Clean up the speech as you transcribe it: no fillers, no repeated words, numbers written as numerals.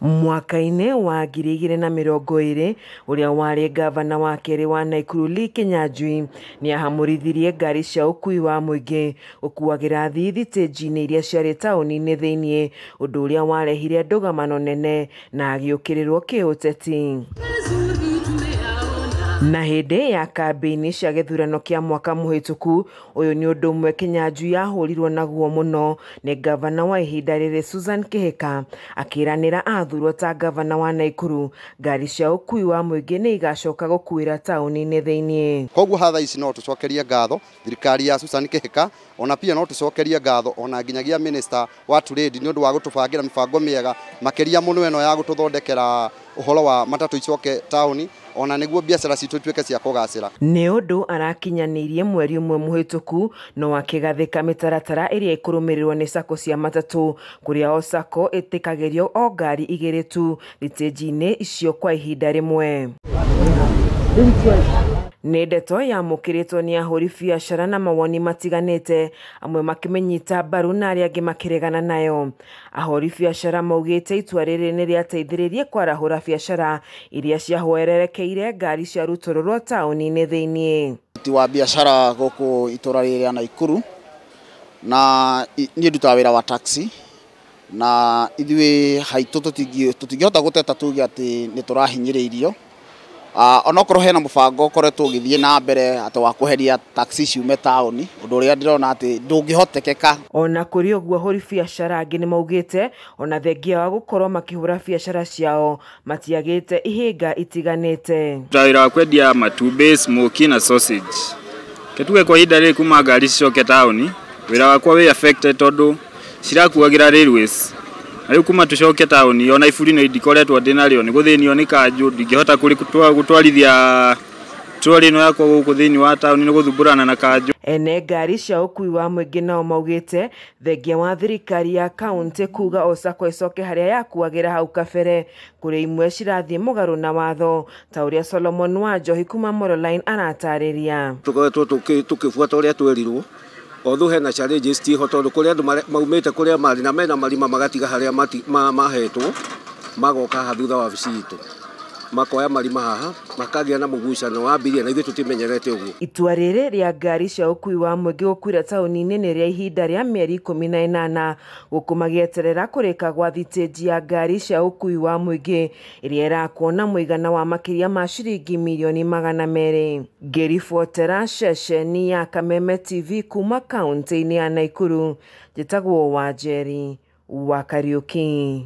Mwaka-inĩ wa 2020 ũrĩa warĩ gavana wa kerĩ wa Nakuru Lee Kinyanjui nĩahamũrithirie ngari cia ũkui wa mũingĩ gũkuagĩra athii thitĩnji-inĩ iria ciarĩ taũni-inĩ thĩinĩ, ũndũ ũrĩa warehire ndũgamano nene na agĩũkĩrĩrwo kĩũteti. Na hĩndĩ ya kambĩini cia gĩthurano kĩa mwaka mũhĩtũku, ũyũ nĩ ũndũ ũmwe Kinyanjui ahũrirwo naguo mũno nĩ gavana wa ihinda rĩrĩ Susan Kihika, akĩranĩra athurwo ta gavana wa Nakuru ngari cia ũkui wa mũingĩ nĩ igacoka gũkuĩra taũni-inĩ thĩinĩ. Koguo hatha ici no tũcokerie ngatho thirikari ya Susan Kihika, ona pia no tũcokerie ngatho ona nginyagia minister wa trade nĩ ũndũ wa gũtũbangĩra mĩbango mĩega makĩria mũno ĩno ya gũtũthondekera ũhoro wa matatũ icoke taũni, ona nĩguo biacara citũ ituĩke cia kũgacĩra. Nĩ ũndũ arakinyanĩirie mweri ũmwe mũhĩtũku no akĩgathĩka mĩtaratara ĩrĩa ĩkũrũmĩrĩrwo nĩ sacco cia matatũ, kũrĩa o sacco ĩtĩkagĩrio o ngari igĩrĩ tu thitĩnji-inĩ icio kwa ihinda rĩmwe. Nĩ ndeto yamũkĩrĩtwo nĩ ahũri biacara na mawoni matiganĩte, amwe makĩmĩnyita mbaru na arĩa angĩ makĩregana nayo. Ahũri biacara maugĩte itua rĩrĩ nĩ rĩateithĩrĩrie kwarahũra biacara iria ciahwererekeire ngari cia rutũrũrwo taũni-inĩ thĩinĩ. Wa biacara gũkũ itũra rĩrĩ rĩa Nakuru, na niĩ ndutaga wĩra wa taxi, na ithuĩ haitũ tũtingĩhota gũteta tuge atĩ nĩ tũrahinyĩrĩirio. Onokorwo hena mũbango ũkoretwo ũgĩthiĩ na mbere atĩ wa kweheria taxi ciume taũni, ũndũ ũrĩa ndĩrona atĩ ndũngĩhotekeka. Ona kũrĩ ũguo, ahũri biacara angĩ nĩ maugĩte ona thengia wa gũkorwo makĩhũra biacara ciao matiagĩte ihĩnga itiganĩte. Wĩra wa kwendia matumbĩ, smoky na sausage. Ketuge kwa ihinda rĩrĩ kuma ngari cicoke taũni, wĩra wakwa wĩ affected tondũ cirakuagĩra railways. Na rĩu kuma tũcoke taũni ona iburi no ndikoretwo ndĩ narĩo, nĩ gũthĩnio nĩ kanjũ, ndingĩhota gũtwarithia troli ĩno yakwa gũkũ thĩinĩ wa taũni nĩ gũthumbũrana na kanjũ. Ene ngari cia ũkui wa mũingĩ nao maugĩte thengia wa thirikari ya kaunti kuga o sacco ĩcoke harĩa yakuagĩra hau kabere, kũrĩ imwe cirathiĩ mũgarũ na watho, ta ũrĩa Solomon Wanjohi kuma Moroline aratarĩria. Tũkoretwo tũkĩbuata ũrĩa twerirwo, although hena challenges tiho tondũ kũrĩ andũ maumĩte kũrĩa marĩ na mena marima magatiga harĩa mahetwo, magoka haha thutha wa wabici itũ, makoya marima haha, makagĩa na mũgucano wa mbiria na ithuĩ tũtimenyerete ũguo. Itua rĩrĩ rĩa ngari cia ũkui wa mũingĩ gũkuĩra taũni-inĩ nĩ rĩa ihinda rĩa mĩeri 18 gũkũ magĩeterera kũrĩka gwa thitĩnji ya ngari cia ũkui wa mũingĩ ĩrĩa ĩrakwo na mũigana wa makĩria ma ciringi mirioni 200. Ngĩribotera ceceni ya Kameme TV kuma kaunti-inĩ ya Nakuru, njĩtagwo Wanjeri wa Kariuki.